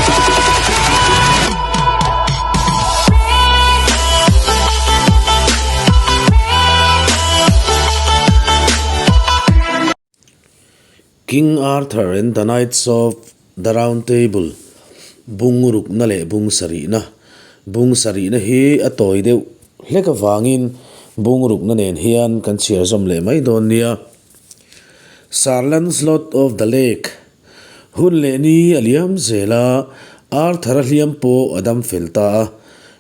King Arthur and the Knights of the Round Table bung rukna leh bung sarihna. Bung sarihna hi a tawi deuh hlek avangin bung rukna nen hian kan chhiar zawm leh mai dawn nia. Sir Lancelot of the Lake hun leh ni a liam zel a, Arthur a hliam pawh a dam fel ta a.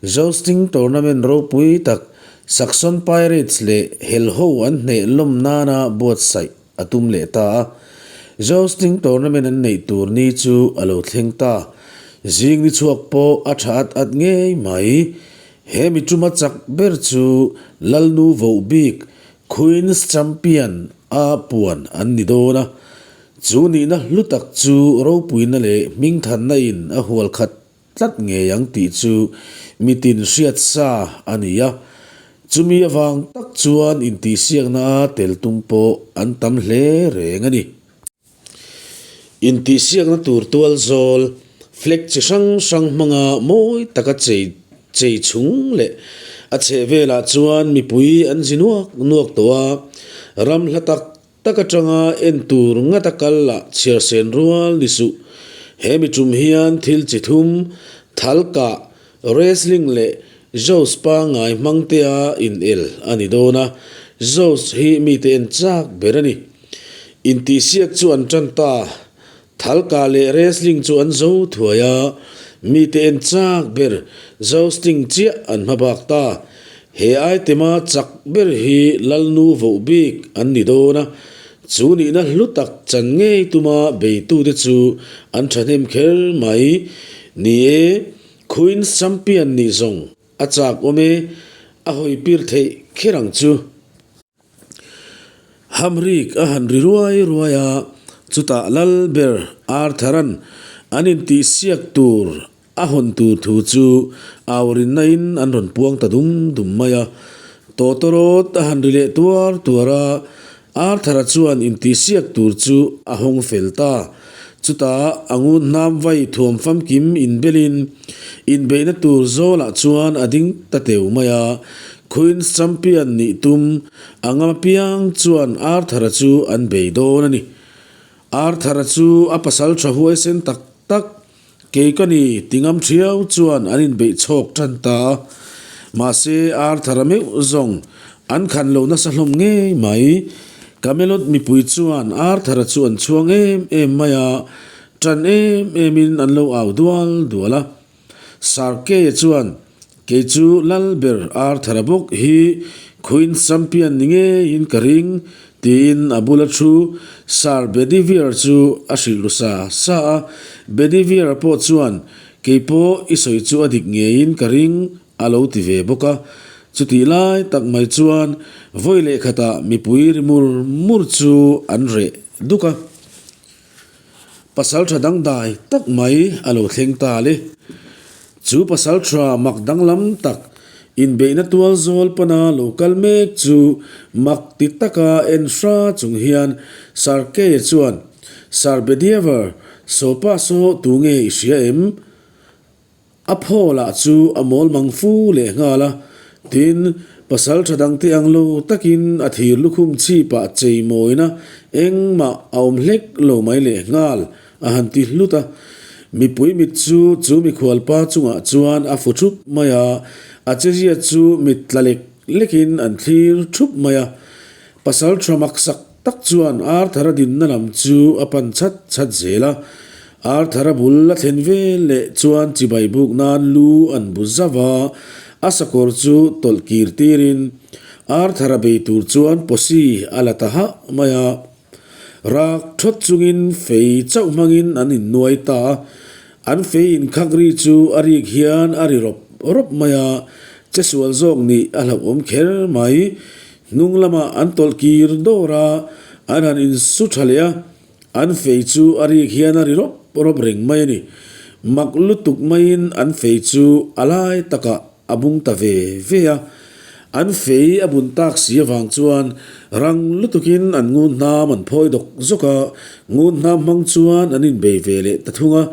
Jousting tournament ropui tak Saxon Pirates leh Helho an hneh lawm nana buatsaih a tum leh ta a. Jousting tournament an neih tur ni chu a lo thleng ta. Zing ni chhuak pawh a tha at at ngei mai. He mi tuma chak ber chu Lalnu voh bik Queen's Champion a puan an ni dawn a. Chu nihna hlu tak chu ropuina leh hmingthanna in a hual khat tlat ngei ang tih chu mitin hriat sa a ni a, chumi avang tak chuan intihsiakna a tel tum pawh an tam hle reng a ni. Intihsiakna tur tual zawl, flag chi hrang hrang hmanga mawi taka chei chei chung leh a chheh velah chuan mipui an zi nuak nuak tawh a, ram hla tak Tak atanga en tur ngat a kal lah chhiar sen rual ni suh. He mi tum hian thil chi thum, thal kah, wrestling leh Joust pangngai hmangtea in el a ni dawn a, Joust hi mite en chak ber a ni. Intihsiak chu an tan ta, thal kah leh wrestling chu an zo thuai a, mite en chak ber Jousting chiah an hmabak ta. He item-a chak ber hi Lalnu voh bik an ni dawn a, chu nihna hlu tak chan ngei tuma beitute chu an thahnem kher mai. Ni e, Queen's Champion nih zawng a chak awm e, a hawi pir theih kher ang chu. Hamrik a han ri ruai ruai a, chutah Lal ber Arthur-a'n an intihsiak tur A hawn tur thu chu aurinna in an rawn puang ta dum dum mai a. Tawtawrawt a han ri leh tuar tuar a, Arthur-a chuan intihsiak tur chu a hawng fel ta. Chutah a ngun hnam vai thuam famkim inbelin inbeihna tur zawlah chuan a ding ta teu mai a. Queen's Champion nih tum a ngam apiang chuan Arthur-a chu an bei dawn a ni. Arthur-a chu a pasal tha huaisen tak tak Kei ka ni, ti ngam thiau chuan an inbeih chhawk tan ta a. Mahse, Arthur-a meuh zawng an khan lo nasa hlawm ngei mai. Camelot mipui chuan Arthur-a chu an chhuang em em mai a, tan em emin an lo au dual dual a. Sarkey-a chuan, Kei chu lal ber Arthur-a bawk hi Queen Champion ni ngeiin ka ring, tiin a bula thu Sir Bedivere chu a hrilh ru sa sa a. Bedivere-a pawh chuan, Kei pawh i sawi chu a dik ngeiin ka ring, a lo ti ve bawk a. Chutih lai tak mai chuan vawi leh khatah mipui ri mur mur chu an reh duk a. Pasal tha dangdai tak mai a lo thleng ta le. Chu pasal tha mak danglam tak inbeihna tual zawl pana lo kal mek chu mak ti taka en hra chung hian Sir Kay-a chuan, Sir Bediever, sawpa saw tu nge i hria em? A phaw lah chu a mawl mang fu leh nghal a, tin, pasal tha dangte ang lo takin a thir lukhum chhipah chei mawina engmah a awm hlek lo mai leh nghal a han ti hlut a. Mipui mit chu chu mikhualpa chungah chuan a fu thup mai a, a chezia chu mit tla lek lekin an thlir thup mai a. Pasal tha maksak tak chuan Arthur-a dinna lam chu a pan chat chat zel a. Arthur-a bul a thlen vel leh chuan chibai buk nan lu an bu zauh a, a sakawr chu tawlh kir tirin Arthur-a bei tur chuan pawsi a la ta hah mai a. Rak thawt chungin fei chauh hmangin an innuai ta a, an fei inkhak ri chu a rik hian a ri rawp rawp mai a, che sual zawk nih a hlauhawm kher mai. Hnung lamah an tawlh kir dawr a, an han insu tha leh a, an fei chu a rik hian a ri rawp rawp reng mai a ni. Mak lutuk maiin an fei chu a lai takah a bung ta ve ve a, an fei a bun tak si avang chuan rang lutukin an ngun hnam an phawi dawk zawk a, ngun hnam hmang chuan an inbei ve leh ta thung a.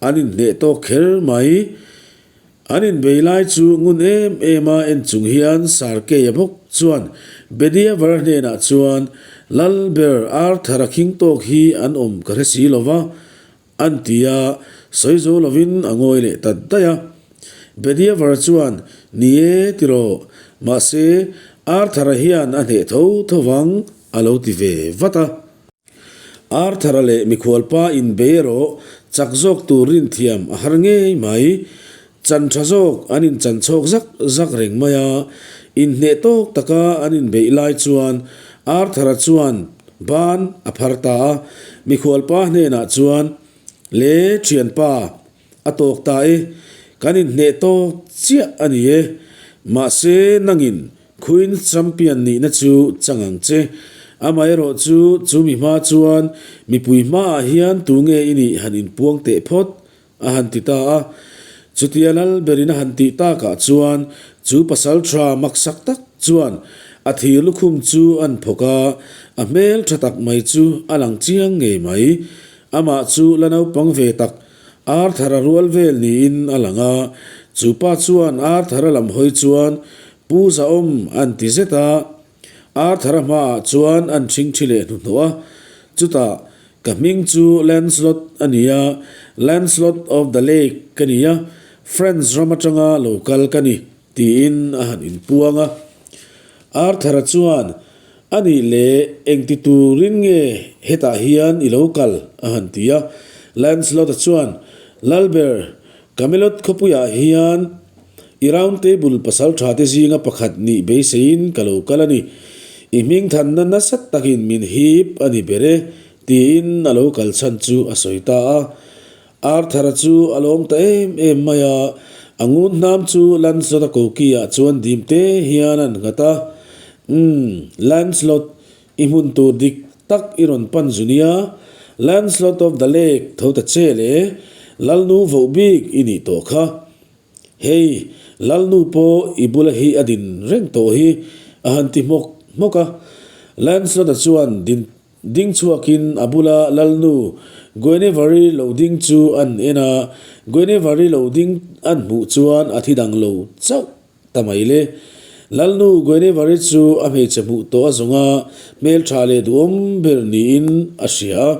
An inhneh tawk kher mai. An inbei lai chu ngun em em a en chung hian Sarkeia bawk chuan Bediavara hnenah chuan, Lal ber Arthur-a khing tawk hi an awm ka hre si lo va, an ti a, sawi zo lovin a ngawi leh ta daih a. Bediavara chuan, Ni e ti rawh, mahse Arthur-a hian a hneh tho tho vang, a lo ti ve vat a. Arthur-a leh mikhualpa inbei erawh chak zawk tur rinthiam a har ngei mai. Chan tha zawk an inchan chhawk zak zak reng mai a, inhneh tawk taka an inbeih lai chuan Arthur-a chuan ban a phar ta a, mikhualpa hnenah chuan, Le thianpa, a tawk ta e, kan inhneh tawk chiah a ni e, mahse nangin Queen Champion nihna chu chang ang che. Amaherawh chu, chu mi hma chuan mipui hmaah hian tunge i nih han inpuang teh phawt, a han ti ta a. Chutia lal berin a han tih takah chuan chu pasal tha maksak tak chuan a thir lukhum chu an phawk a, a hmel tha tak mai chu a lang chiang ngei mai. Amah chu la naupang ve tak Arthur-a rual vel niin a lang a, chu pa chuan Arthur-a lam hawi chuan Pu Zahawm an ti zet a, Arthur-a hmaah chuan an ṭhingṭhi leh hnuhnawh a, chutah ka hming chu Lancelot a ni a, Lancelot of the Lake ka ni a, France ram aṭanga lo kal ka ni, tiin a han inpuang a. Arthur-a chuan, A nih leh engti turin nge hetah hian i lo kal? a han ti a. Lancelot-a chuan, Lalber, Camelot khawpuiah hian I round table pasal tha te zinga pakhat nih beiseiin ka lo kal a ni. I hming thanna nasa takin min hip a ni ber e, tiin a lo kal chhan chu a sawi ta a. Arthur-a chu a lawm ta em em mai a, a ngun hnam chu Lancelot-a koki-ah chuan dim te hian a nghat a. Umm, Lancelot, i hmun tur dik tak i rawn pan zu nia, Lancelot of the Lake tho ta che le, Lalnu voh bik i nih tawh kha. Hei, Lalnu pawh i bula hi a din reng tawh hi, a han ti hmawk hmawk a. Lancelot-a chuan din ding chhuakin a bula Lalnu Guinevere lo ding chu an en a, Guinevere lo ding an hmuh chuan a thi dang lo chauh ta mai le. Lalnu Guinevere chu a hmeichhe hmuh tawh a zawng a, hmeltha leh duhawm ber niin a hria a.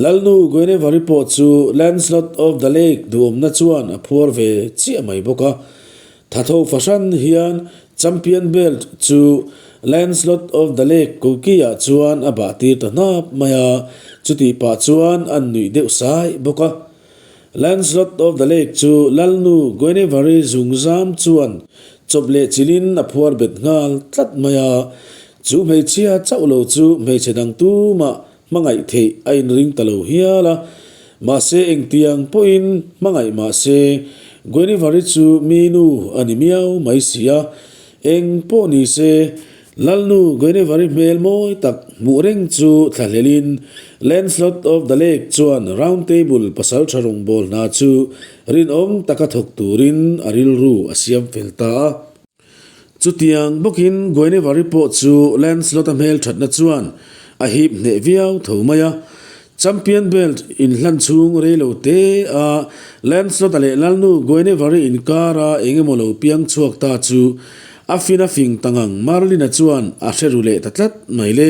Lalnu Guinevere pawh chu Lancelot of the Lake duhawmna chuan a phuar ve chiah mai bawk a. Thatho fahran hian Champion Belt chu Lancelot of the Lake koki-ah chuan a bah tir ta hnap mai a, chutih pah chuan an nuih deuh sai bawk a. Lancelot of the Lake chu Lalnu Guinevere zungzam chuan chawp leh chilhin a phuar bet nghal tlat mai a, chu hmeichhia chauh lo chu hmeichhe dang tumah hmangaih theih a inring ta lo hial a, mahse engtiang pawhin hmangaih mahse Guinevere chu mi nu a ni miau mai si a, eng pawh ni se Lalnu Guinevere hmel mawi tak hmuh reng chu thlahlelin Lancelot of the Lake chuan Round Table pasal tha rawngbâwl hna chu rinawm taka thawk turin a rilru a siam fel ta a. Chutiang bawkin Guinevere pawh chu Lancelot-a hmel thatna chuan a hip hneh viau tho mai a. Champion belt inhlan chhung rei lo te a Lancelot-a leh Lalnu Guinevere inkara eng emaw lo piang chhuak ta chu a fin a fing ta ngang Merlin-a chuan a hre ru leh ta tlat mai le.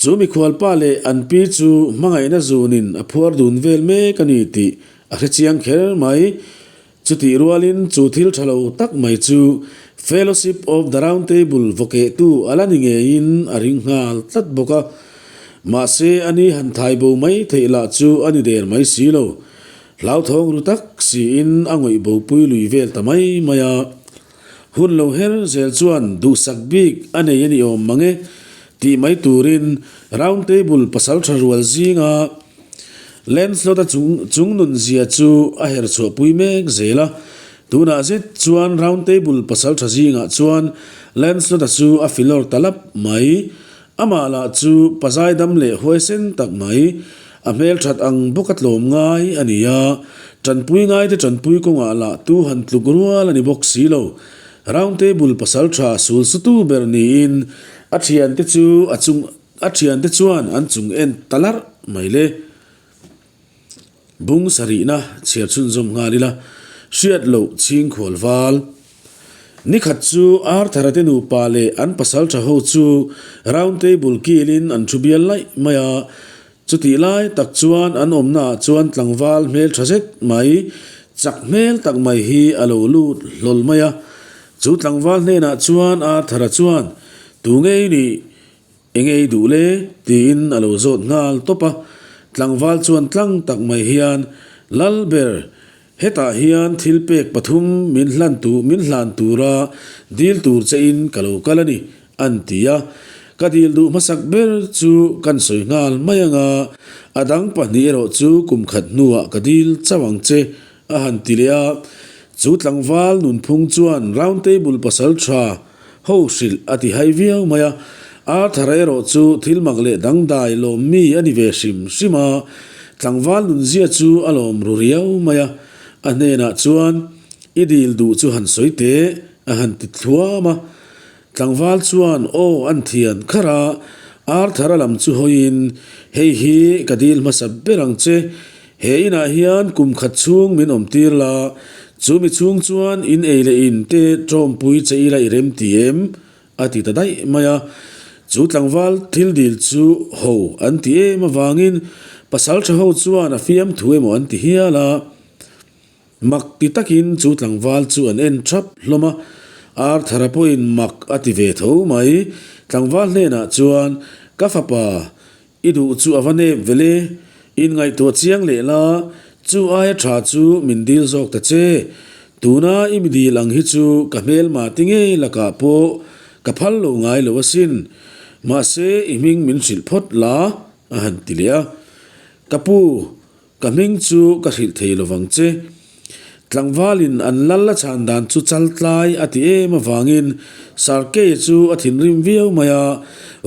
Chu mikhualpa leh an pi chu hmangaihna zunin a phuar dun vel mek a ni tih a hre chiang kher mai. Chutih rualin chu thil tha lo tak mai chu Fellowship of the Round Table vawkehtu a la ni ngeiin a ring nghal tlat bawk a. Mahse ani han thai bo mai theih lah chu a ni der mai si lo. Hlauthawng ru tak siin a ngawih bopui lui vel ta mai mai a. Hun lo her zel chuan duhsak bik a nei a ni awm mang e tih mai turin Round Table pasal tha rual zinga Lancelot-a chung nun zia chu a her chhuahpui mek zel a. Tunah zet chuan Round Table pasal tha zingah chuan Lancelot-a chu a filawr ta lap mai. Amah lah chu pazai dam leh huaisen tak mai, a hmelthat ang bawka tlawm ngai a ni a. Tanpui ngaite tanpui kawngah lah tu han tluk rual a ni bawk si lo. Round Table pasal tha sul sutu ber niin a thiante chu a chung A thiante chuan an chung en ta larh mai le. Bung sarihna chhiar chhunzawm nghal ila, hriat loh chhingkhual val. Ni khat chu Arthur-a te nupa leh an pasal tha ho chu round table kilin an thu bial laih mai a. Chutih lai tak chuan an awmnaah chuan tlangval hmel tha zet mai, chak hmel tak mai hi a lo lut hlawl mai a. Chu tlangval hnenah chuan Arthur-a chuan, Tu ngei nih? Eng ei duh le? tiin a lo zawt nghal tawp a. Tlangval chuan tlang tak mai hian, Lalber, hetah hian thil pek pathum min hlan tu min hlan tura dil tur che in ka lo kal a ni, an ti a. Ka dil duh hmasak ber chu kan sawi nghal mai ang a, a dang pahnih erawh chu kum khat hnuah ka dil chauh ang che, a han ti leh a. Chu tlangval nunphung chuan round table pasal tha Ho hrilh a ti hai viau mai a, Arthur erawh chu thil mak leh dangdai lawm mi a ni ve hrim hrim a, tlangval nunzia chu a lawm ru riau mai a, a hnenah chuan, I dil duh chu han sawi teh, a han ti thluam a. Tlangval chuan aw an thian kharh a, Arthur-a lam chu hawiin, Hei hi ka dil hmasa ber ang che, He inah hian kum khat chhung min awm tir la, chu mi chhung chuan in ei leh in te tawmpui che ila i rem ti em? a ti ta daih mai a. Chu tlangval thil dil chu ho an ti em avangin pasal tha ho chuan a fiam thu emaw an ti hial a. Mak ti takin chu tlangval chu an en thap hlawm a, Arthur-a pawhin mak a ti ve tho mai. Tlangval hnenah chuan, Ka fapa, I duh chu a va nep vel e, inngaihtuah chiang leh la, chu aia tha chu min dil zawk ta che. Tuna i mi dil ang hi chu ka hmelma ti ngei lakah pawh ka phal lo ngai lo asin. Mahse i hming min hrilh phawt la, a han ti leh a. Ka pu, Ka hming chu ka hrilh thei lovang che. Tlangvalin an lal a chhan dan chu chal tlai a ti em avangin Sarkei chu a thinrim viau mai a,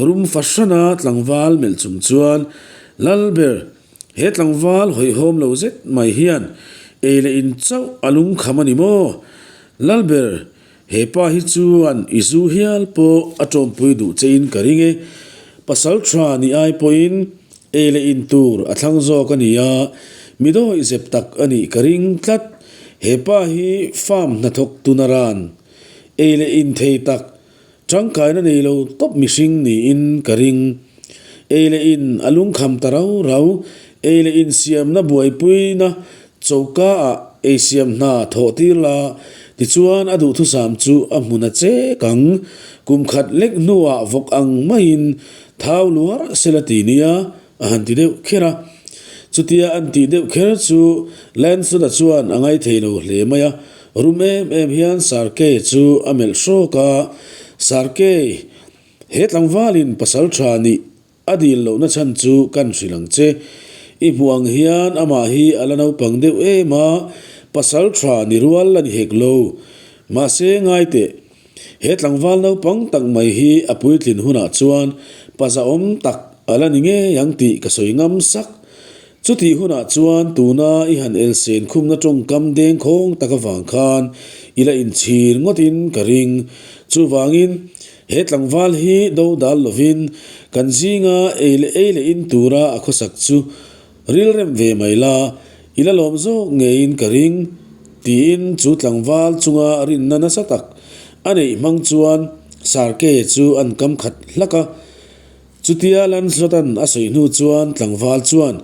rum fahrana tlangval melh chung chuan, Lalber, he tlangval hawihhawm lo zet mai hian ei leh in chauh a lungkham a ni maw? Lalber, he pa hi chuan i zu hial pawh a tawmpui duh chein ka ring e. Pasal tha ni ai pawhin Ei leh in tur a thlang zawk a ni a, mi dawih zep tak a nih ka ring tlat. He pa hi farm hnathawk tuna ran ei leh in thei tak, tangkaina nei lo tawp mihring niin ka ring. Ei leh in a lungkham ta rau rau, ei leh in siamna buaipuina choka ah ei siam hna thawh tir la, tichuan a duhthusam chu a hmun a chek ang. Kum khat lek hnuah vawk ang maiin Thau luar sela ti nia a han ti deuh kher a. Chutia an tih deuh kher chu Lancelot-a chuan a ngaithei lo hle mai a, rum em em hian Sarkei chu a melh hrawk a, Sarkei, he tlangvalin pasal tha nih a dil lohna chhan chu kan hrilh ang che. I hmuh ang hian amah hi a la naupang deuh em a, pasal tha ni rual la ni hek lo. Mahse ngaiteh, He tlangval naupang tak mai hi a puitlin hunah chuan pazaawm tak a la ni ngei ang tih ka sawi ngam sak. Chutih hunah chuan tuna i han elsen khumna tawngkam dengkhawng tak avang khan i la inchhir ngawtin ka ring. Chuvangin, he tlangval hi do dal lovin kan zinga ei leh ei leh in tura a khawsak chu Rilrem ve mai la, i la lawm zawk ngeiin ka ring, tiin chu tlangval chunga rinna nasa tak a neih hmang chuan Sarkei chu an kam khat hlak a. Chutia Lancelot-a'n a sawi hnu chuan tlangval chuan,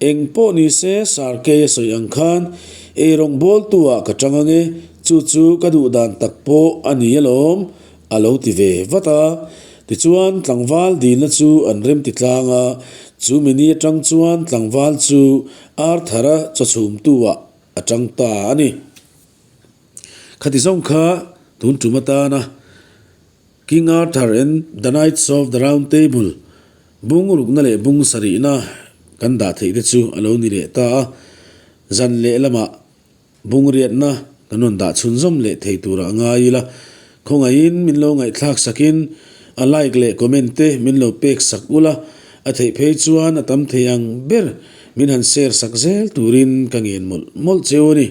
Eng pawh ni se Sarkei a sawi ang khan ei rawngbawltu-ah ka tang ange, chu chu ka duh dan tak pawh a ni alawm, A lo ti ve vat a. Tichuan, tlangval dilna chu an rem ti tlang a, chu mini atang chuan tlangval chu Arthur-a chawchhumtu-ah a tang ta a ni. Khati zawng kha tun tum atana King Arthur and the Knights of the Round Table bung rukna leh bung sarihna kan dah theih te chu a lo ni leh ta a, zan leh lamah Bungriatna kan rawn dah chhunzawm leh thei turah ngai ila, khawngaihin min lo ngaihthlak sakin a like leh comment te min lo pek sak ula, a theih phei chuan a tam thei ang ber min han share sak zel turin ka ngen mawlh mawlh cheu a ni.